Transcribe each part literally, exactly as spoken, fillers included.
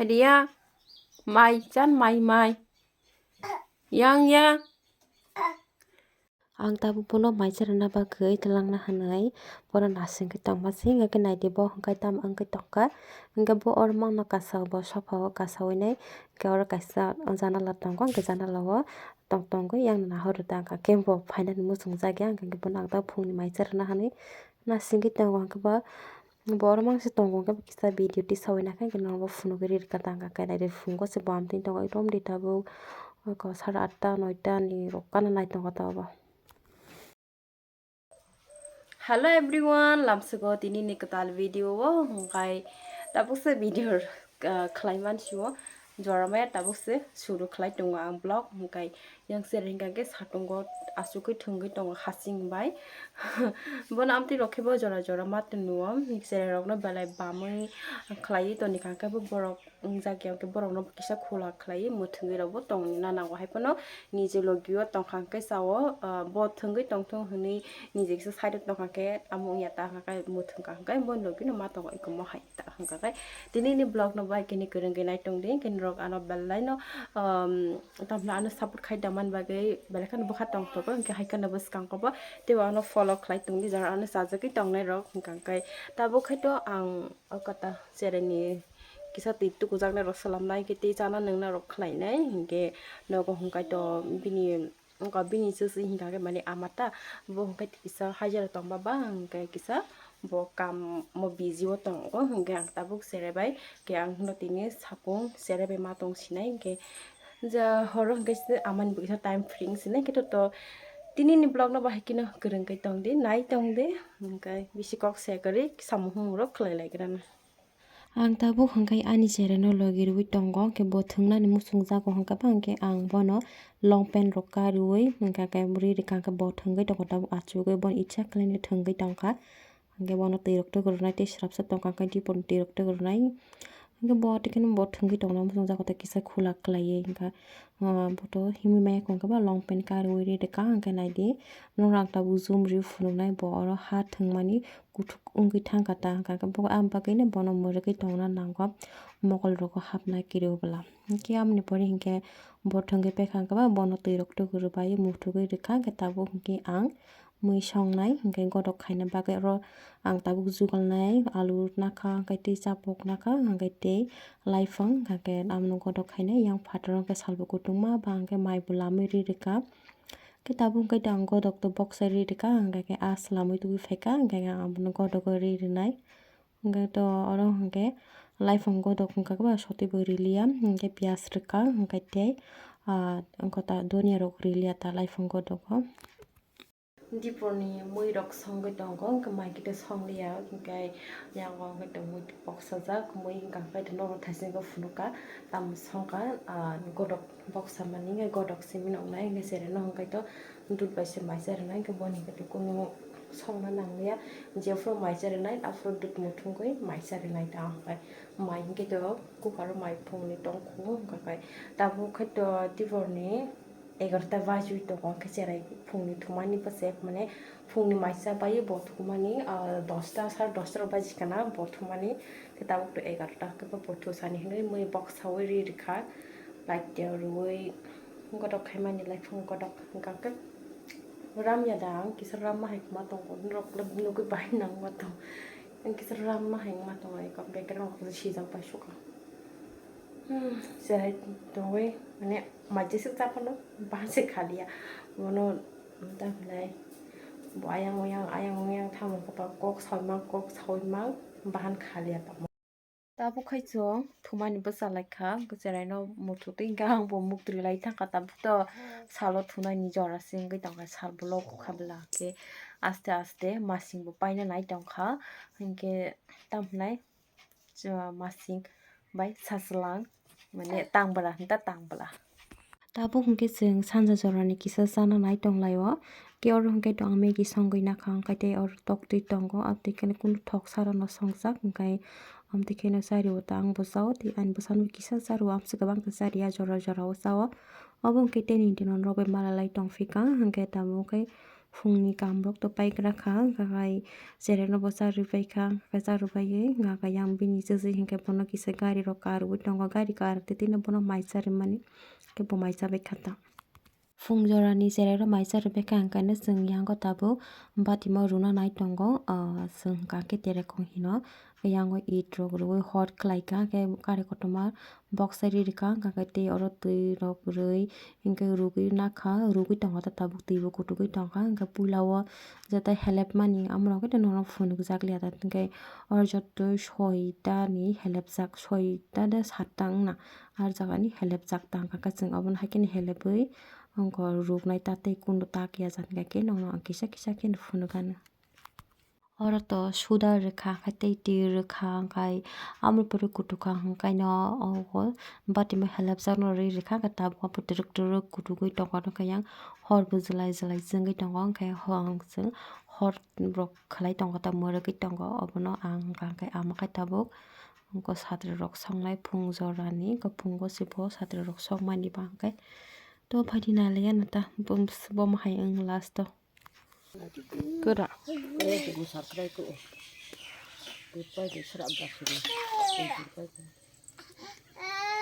Ria, mai chan mai mai. Yang ya. Ang tabuk bono mai cherna bagwi twlangna hwnwi bono nasingwi tongma se, hwnkhe naidi bo hwnkhe tamo wngwi tongkha. Hwnkhe bo oro mangno kasa o, bo sopha o kasa ui nai, hwnkhe oro kaisa janala tongo, hwnkhe janala o tong tongwi yang nahor rwda, hwnkhe bo phainani muchungjak ya, hwnkhe bono ang tabuk phungni mai cherna hwnwi nasingwi tongo, hwnkhe bo Bo oro mangse tongo, hwnkhe bo kisa video tisawi nakha, hwnkhe norok bo phunugwi ri rwkha tangkha, kainai ri phungo se bo amtwini tongo, ekdom ri tabuk, oko sara atta noita ni rok gana nai tongo ta obo. Hello everyone, lamsugo tini ni kwtal video o, hwnkhe tabuk se video, ah, khlai mansio. Joramaya tabuk se suru khlai tongo ang vlog, hwnkhe yang sere hwnkha khe satungo achugwi thwngwi tongo hasing bai. Bono amtwi rok khe bo jora jora ma tong nuo, sere rokno belai bamwi khlaiwi toni kha khe bo borok wngjak ya, hwnkhe borokno kisa khula khlaiwi mwthangwi rok bo tong na nango, hai phano nije logi o tong kha khe cha o, ah, bo thwngwi tong thung hwnwi nije kisa side o tong kha khe amo wngya ta hwnkha khe mwthang kha hwnkhe bo logi no ma tongo eko mo hai. Ta hwnkha khe tini ni vlog no bai khe ni kwrwngwi nai tong di, hwnkhe norok ano belai no, um, tamo ano support khai tongmani bagwi belai kheno bwkha tong tongo, hwnkhe hai kheno bwskango bo teibo ano follow khlai tong di, jara ano chajagwi tongnai rok hwnkha khe tabuk khai to ang o kota chereni kisa twi tukujaknai rok swlamnai, hwnkhe tei chana nungna rok khlainai, hwnkhe nogo hwnkhe to bini Wngkha bini chwchwi hwnkha khe mani ama ta, bo hwnkhe kisa hajira tongma ba hwnkhe kisa bo kamo busy o tongo, hwnkhe ang tabuk cherai bai khe ang hwnkhe tini sapung cherai bai ma tong sinai, hwnkhe ja horo hwnkhe se amani bo kisa time free wng sinai, hwnkhe to, to tini ni vlog no bahai kheno kwrwng khe tong di, nai tong di, hwnkhe bisi kok se kwrwi samung humung rok khlai lai gra na. Ang tabuk hwnkhe ani chereno logi rwui tongo, hwnkhe bo thwngnani muchungjago hwnkhe ba, hwnkhe ang bono long pant rok kariui hwnkha khe ri rwkha, hwnkhe bo thwngwi tongo tabuk achugwi, bono icha khlaino thwngwi tongkha, hwnkhe bono twi rok twk rwnai tei swrapsa tongkha, hwnkhe dipor ni twi rok twk rwnai, hwnkhe bo tei kheno bo thwngwi tongna muchungjago tei kisa khula khlaiwi hwnkha. Ah, bo to himwi maya khe hwnkhe ba long pant kariui ri rwkha, hwnkhe naidi, norok ang tabuk zoom riui phunuknai, bo oro ha thwngmani kuthuk wngwi thangkha ta, hwnkha khe bo, ah, bagwino bono mwrwgwi tongna nango, mokol rogo hapna kiriui bwla. Hwnkhe aboni pore hwnkhe bo thwngwi paikha, hwnkhe ba bono twi rok twk rwbai muthugwi rwkha, hwnkhe tabuk hwnkhe ang mui songnai, hwnkhe godok khaina bagwi oro ang tabuk jugalnai alu nakha, hwnkhe tei chapuk nakha, hwnkhe tei laiphang, hwnkhe abono godok khainai. Yang phataro hwnkhe salbo kutung ma ba hwnkhe mai bo lamwi ri rwkha. Khe tabuk hwnkhe to ang godok to boksa ri rwkha, hwnkhe khe a swlamwi tubui phaikha, hwnkhe khe ang abono godogo ri rwnai. Hwnkhe to oro hwnkhe laiphang godok hwnkha khe ba sotwi bo riliya, hwnkhe piyaj rwkha, hwnkhe tei, ah, wngkha ta donia rok riliya ta laiphang godogo. Dipor ni mui rok songwi tongo, hwnkhe mai khe to songliya, hwnkhe yango hwnkhe to mui boksa jak, mui hwnkha khe to norok thaisingkhe phunukha, tamo songkha, ah, godok boksa mani hwnkhe godok simi noknai, hwnkhe chereno hwnkhe to dud bai se mai cha rwnai, hwnkhe boni hwnkhe to kunu songna nangliya, jephuru mai cha rwnai aphuru dud muthungwi mai cha rwnai ta hwnkhe mai hwnkhe to cooker o mai phungni tongkhu hwnkha khe tabuk khe to dipor ni egarota bajwi tongo, hwnkhe cherai phungni thumani bwswk, mane phungni mai cha bai bo thumani, ah, dosta, sare dosta rok baji kana bo thumani, khe tabuk to egarota hwnkhe bo thusani hinwi mui boksaui ri rwkha, light rwui godok khaimani laiphang godok hwnkha khe ram ya da ang kisa ramma hai ma tongo, norok nugui bahai nangma tong, ang kisa ramma hai ma tongo, eko background rok sijak bai sukha. Hmm, cherai tongwi, mane, mai jeswk cha phano, bahan se khaliya. Bono, ta hinai, bo ayang oyang, ayang oyang, tamo khe ba kok sawi mang, kok sawi mang, bahan khaliya tamo. Tabuk khai chwng thumani bwsa lai kha, cheraino muthutwi hwnkhe ang bo muktwi lai thangkha, tabuk to salo thunaini jora se wngwi tongkha, sal bo logo kha bwla khe aste aste masing bo paina nai tongkha, hinkhe tamo hinai. Chwla masing bai sachwlang, mane tangbwla hinta tangbwla. Tabuk hinkhe chwng sanja jorani kisa chana nai tonglaio. Khe oro hinkhe to ang Maggie songwi nakha, hwnkhe tei oro toktwi tongo, abtwi kheno kunu thok sarano songjak, hwnkhe abtwi kheno chario ta ang bo chao, tei ani bwsano kisa chario, amswk kwbang khe chariya, jora jorao chao. Obo hinkhe tei nini dino norok bai malalai tongphikha, hwnkhe tabuk khe Phungni kam rok to pai gra kha, hwnkha khe cherai no bo cha rw pai kha, hwnkha khe cha rw pai wi hwnkha khe yang bini chwchwi hwnkhe bono kisa gari rok ka rwui tongo, gari ka rw twi twi no bono mai cha rwmani, hwnkhe bo mai cha bai kha ta. Phung jora ni cherai rok mai cha rw pai kha, hwnkhe no chwng yang o tabuk bati ma rwna nai tongo, ah, chwng hwnkha khe terekong hino. Yang o it rok rwui hot khlai kha, hwnkhe kari kotorma boksa ri rwkha, hwnkha khe tei oro twi rok rwui hwnkhe rwgwi nakha, rwgwi tongo ta tabuk twi bo kuchugwi tongkha, hwnkhe puila o jeta helep mani amo rok khe norok phunukjak liya ta, hwnkhe oro joto soita ni helepjak, soita de satta wngna, ah jaga ni helepjak ta, hwnkha khe chwng obono hai kheno helepwi ongkha rwknai ta tei kundu ta kiya jani khe norok ang kisa kisa kheno phunukgano. Oro to suda rwkha, hwnkhe tei twi rwkha, hwnkhe amo pore kutukha, hwnkhe no ogo bati ma helepjak no ri rwkha, hwnkhe tabuk apo twrwk twrwk kutukgwi tongo, hwnkhe yang hor bo jwlai jwlai chwngwi tongo, hwnkhe hor chwng hor rok khlai tongo, ta mwrwgwi tongo, obono ang hwnkha hwnkhe ama khe tabuk ongko satri rok songnai phung jorani, hwnkhe phungo se bo satri rok songmani ba hwnkhe to phaidi nai laiya nata bo, bo hai wng last o. Kwra.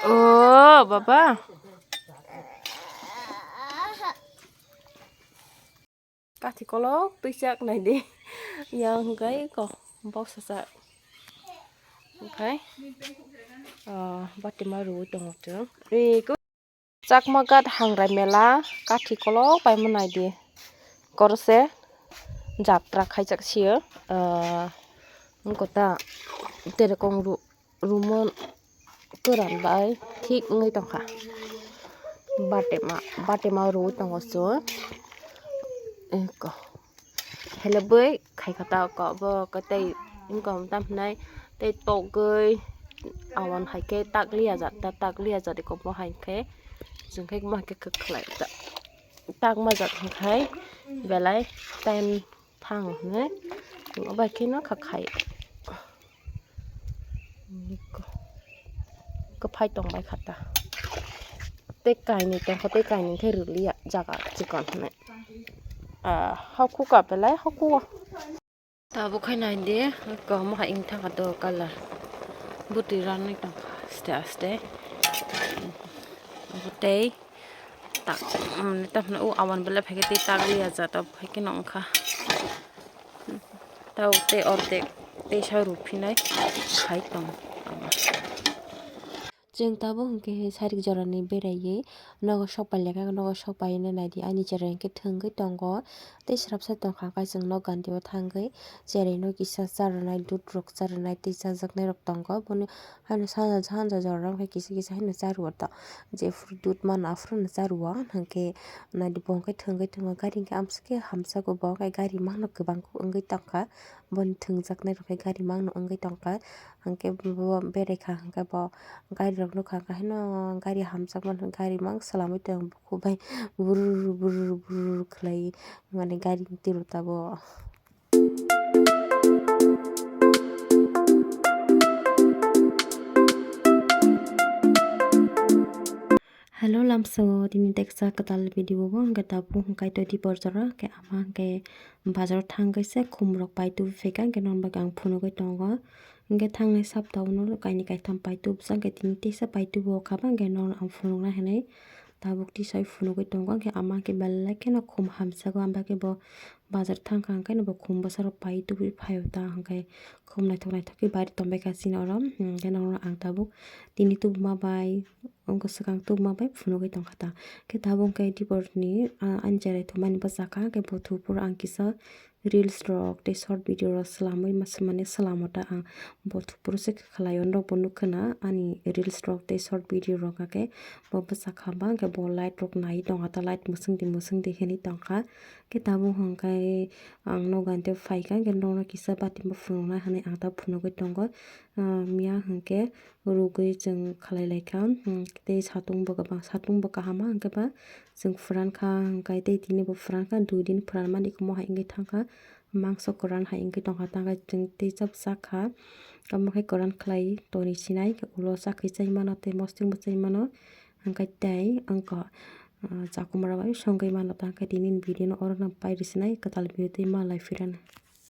O baba. Kathi kolok twi chak nai di. Yang hwnkhe ko bok sasak. Hwnkhe, ah, bati ma rwui tongo chwng. Ei, ko- Chakma ghat hangrai mela kathi kolok paima nai di. Korse jatra khaijak sio. Ah, wngkha ta terekong ru-, rumo kwran bai thik wngwi tongkha. Batema, batema rwui tongo chwng. Eko. Helebwi khaikha ta ko bo ko tei wngkha tam hinai tei togwi awan hai khe tak liya jat ta, tak liya jat eko bo hai khe chwng khe mo hai khe kwkhlai ta, tak ma jat hwnkhe belai time thang hinwi chwng bai kheno kha khai. Kwphai tong bai kha ta. Tei kainwi tong kha, tei kainwi khe rwliya jaga chikon hinwi. Ah, haku ka belai haku o. Tabuk khai nai di, kwbangma hai wng thang kha do colour. Bwtwi ranwi tong kha aste aste. Tei tak, um, tamo o awan belai phai khe tei tak liya jat o phai khe no wng kha. Tei ordek tei sa ruphinai hai tong. Chwng tabuk hwnkhe sarik jorani beraiwi nogo sok pailai kha, nogo sok paiwi naidi ani cherai hwnkhe thwngwi tongo. Tei swrapsa tongkha khe chwng nok gantio thangwi cheraino kisa charwnai, dudh rok charwnai tei chajaknai rok tongo. Bono haino sanja, sanja jora wngkha kisa kisa haino charwo ta. Jephuru dudh mano aphuru no charwo hwnkhe naidi bo hwnkhe thwngwi tongo. Gari hwnkhe amsukhe hamjago bo, hwnkhe gari mangno kwbang wngwi tongkha. Boni thwngjaknai rok khe gari mangno wngwi tongkha. Hwnkhe bo berai kha hwnkhe bo gari rok nukha hwnkhe haino gari hamjakmano gari mang swlamwi tong bukhuk bai brrr brrr brrr khlai mane gari tiro tabuk. Hello lamsao, tini teksa kwtal video bo hwnkhe tabuk hwnkhe to dipor jora hwnkhe ama hwnkhe bazar thang kaisa khum rok pai tubui phaikha hwnkhe norok bai ang phunugwi tongo. Hwnkhe thangnai saptao no kainwi kaitham pai tubujak, hwnkhe tini teisa pai tubu o kha ba, hwnkhe norok ang phunukna hinwi tabuk tisai phunugwi tongo. Hwnkhe ama hwnkhe belai kheno khum hamjago, amo khe bo bazar thang kha, hwnkhe bo khum bwsarok pai tubui phaio ta, hwnkhe khum naithok naithok khe bari tongbaikha chini oro. Hwnkhe norok ang tabuk tini tubuma bai, wngkha swkang tubuma bai phunugwi tongkha ta. Hwnkhe tabuk hwnkhe diporni, ah, ani cherai thumani bwsakha, hwnkhe bo thupur ang kisa reels rok tei short video rok swlamwi masa mani swlamo ta ang. Bo thupuru se khlaio, norok bo nukha na ani reels rok tei short video rok, hwnkhe bo bwsakha ba, hwnkhe bo light rok naiwi tongkha ta, light mwswngdi mwswngdi hinwi tongkha. Hwnkhe tabuk hwnkhe ang nogo ani phaikha, hwnkhe norokno kisa bati bo phunukna hinwi ang ta phunugwi tongo. Ah, miya hwnkhe rwgwi chwng khlai laikha, hmm, tei satung bo kwbang, satung bo kaham ma hwnkhe ba chwng phwran kha, hwnkhe tei tini bo phwran kha, dui din phwran mani omo hai wngwi thang kha, mangso kwran hai wngwi tong kha, tei chap sak kha, omo khe kwran khlai tonwi sinai, ulo chakhe chai mano tei mosting bo chai mano, hwnkhe tei wngkha. ah, chakumara bai songwi mano. Tangkhe tini video no oro no pai risinai, kwtal video twi malai phirano.